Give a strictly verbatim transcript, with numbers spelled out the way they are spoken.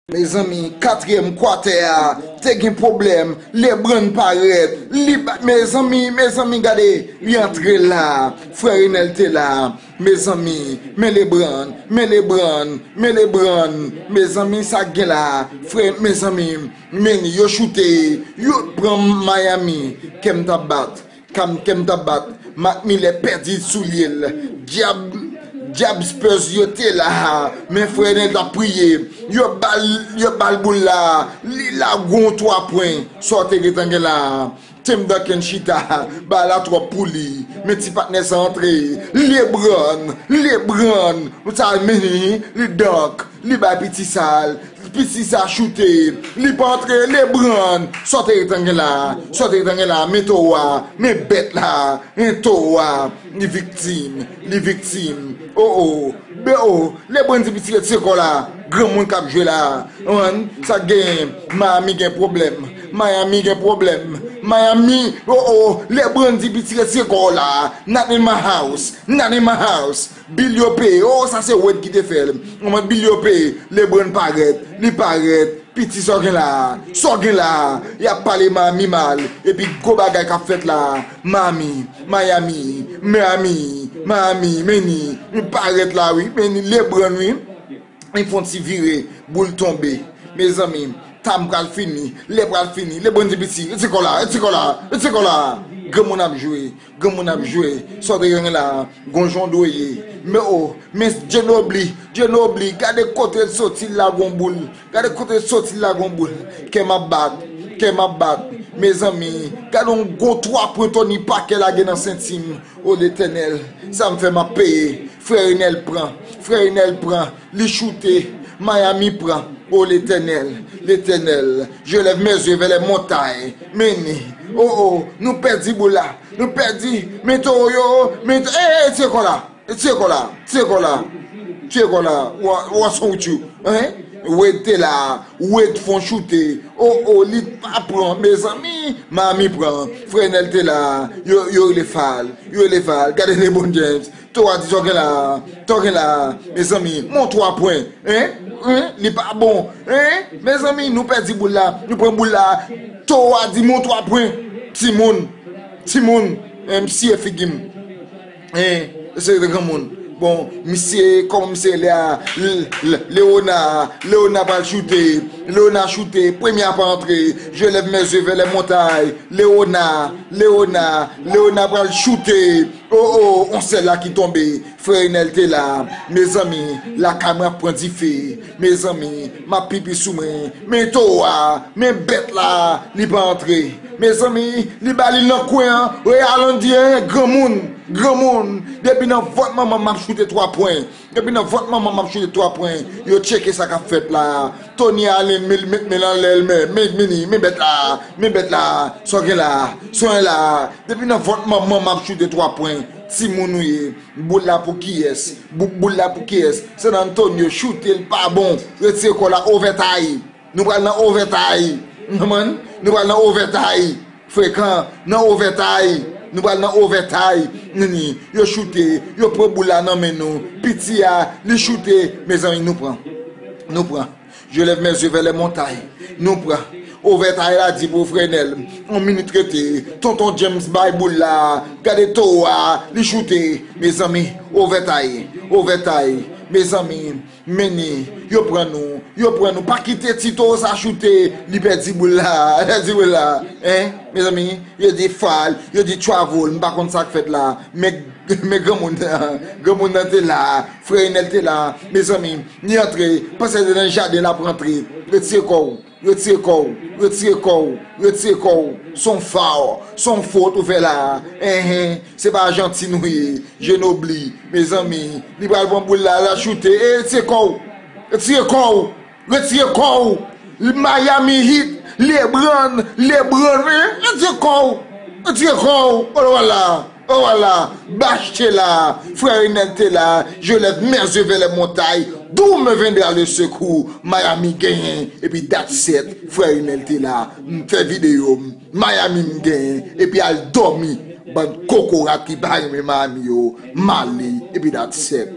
Mezanmi, katriyèm kwatè a te gen pwoblèm. Lebron parèt. Li ba, mezanmi, mezanmi, gade, li antre la. Frè Renel te la. Mezanmi, men Lebron, men Lebron, men Lebron. Mezanmi, sa k gen la. Frè, mezanmi, men yo choute. Yo pran Miami. Kè m t ap bat. Kam kè m t ap bat. Mac Miller pèdi soulye l. Dyab, dyab Spurs yo te la. Men frè Renel t ap priye. Yo ba l, yo ba l boul la. Li la gon twa pwen. Sa w te gentan gen la. Tim Duncan chita. Ba la twòp pou li. Men ti patnè sa antre. Lebron. Lebron. Ou sa men li dunk. Li bay piti sa. Piti sa choute. Li pa antre. Lebron. Sa w te gentan gen la. Sa w te gentan gen la. Men towo a. Men bèt la. Men towo a. Li viktim. Li viktim. O o. Be o. Lebron di piti retire kò w la. Granmoun k ap jwe la. Konprann? Sa k genyen? Miami gen pwoblèm. Miami gen pwoblèm. Miami. O o. Lebron di piti retire kò w la. Not in my house. Not in my house. Bil yo peye. O, sa se Wade ki te fè l. Konprann? Bil yo peye. Lebron parèt. Li parèt. Piti sa w gen la. Sa w gen la. Y ap pale Miami mal. Epi gwo bagay k ap fèt la. Miami. Miami. Miami. Miami. Men ni. Li parèt la, wi. Men ni Lebron, wi. Li fè yon ti vire. Boul tonbe. Mezanmi. Tan pral fini. Lè pral fini. Lebron di piti. Retire kò w la. Retire kò w la. Retire kò w la. Granmoun ap jwe. Granmoun ap jwe. Sa w te gen la. Gon jan w dwe ye. Men o. Men Ginobili. Ginobili. Gade kote l soti la gon boul. Gade kote l soti la gon boul. Kè m ap bat. Kè m ap bat. Mezanmi. Gade yon gon twa pwen Tony Parker lage nan senti m. O Letènèl. Sa m fè m ap peye. Frè Renel pran. Frè Renel pran. Li choute. Miami pran. O Letènèl. Letènel. Je lève mes yeux vers les montagnes. Men ni. O o. Nou pèdi boul la. Nou pèdi. Men towo yo. Men to, e, e, retire kò w la. Retire kò w la. Retire kò w la. Retire kò w la. Wha-, what's wrong with you? Hein? Wade te la. Wade fè yon choute. O o. Li pa pran. Mezanmi. Miami pran. Frè Renel te la. Yo, yo rele foul. Yo rele foul. Gade LeBron James. Towo a di sa w gen la. Sa w gen la. Mezanmi. Mon twa pwen. Hein? Hein? Li pa bon. Hein? Mezanmi, nou pèdi boul la. Nou pran boul la. Towo a di mon twa pwen. Timoun. Timoun. Hein, m siye figi m. Hein? Se granmoun. Bon, misye, kòman misye lè a? L-, l-, Leona. Leona pral choute. Leona choute. Premye a pa antre. Je lève mes yeux vers les montagnes. Leona. Leona. Leona pral choute. O o, on sèl la ki tonbe. Frè Enèl te la. Mezanmi, lakay mwen ap pran dife. Mezanmi, m ap pipi sou mwen. Men towo a, men bèt la, li pa antre. Mezanmi, li ba li nan kwen an. Wi, Alan di, en, granmoun, granmoun. Depi nan vant manman m ap choute twa pwen. Depi nan vant manman m ap choute twa pwen. Yo tcheke sa k ap fèt la. Tony Allen, men, men, men anlè l, men, men, men, men bèt la, men bèt la. Sa w gen la, sa w gen la. Depi nan vant manman m ap choute twa pwen. Timoun ou ye. Boul la pou kiyès? Bou-, boul la pou kiyès? San Antonio choute l pa bon. Retire kò w la, ovètay. Nou pral nan ovètay. Konprann? Nou pral nan ovètay. Frekan, nan ovètay. Nou pral nan ovètay. Nini, yo choute, yo pran boul la nan men nou. Piti a, li choute. Mezanmi, nou pran. Nou pran. Je lève mes yeux vers les montagnes. Nou pran. Ovètay la di pou Frenèl. On minit rete. Tonton James bay boul la. Gade towo a. Li choute. Mezanmi. Ovètay. Ovètay. Mezanmi. Men ni. Yo pran nou. Yo pran nou. Pa kite ti towo sa choute. Li pèdi boul la. Pèdi boul la. Hein? Mezanmi. Yo di foul. Yo di travel. M pa konn sa k fèt la. Men, men granmoun nan. Granmoun nan te la. Frè Enèl te la. Mezanmi. Li antre, panse se nan jaden l ap rantre. Retire kò w, retire kò w, retire kò w, retire kò w. Se yon foul, se yon fot ou fè la. Enhen, se pa Ajantin ou ye. Ginobili, mezanmi, li pral pran boul la, l ap choute. E, retire kò w, retire kò w, retire kò w. Miami Heat, LeBron, LeBron, e, retire kò w, retire kò w. Oh là là. Oh, voilà, Bash te la, frè Enèl te la, je lève mes yeux vers les montagnes, d'où me viendra le secours? Miami genyen, epi dat sèt, frè Enèl te la, m fè videyo m, Miami m genyen, epi al dòmi, bann kokorat ki pa renmen Miami yo, m ale, epi dat sèt.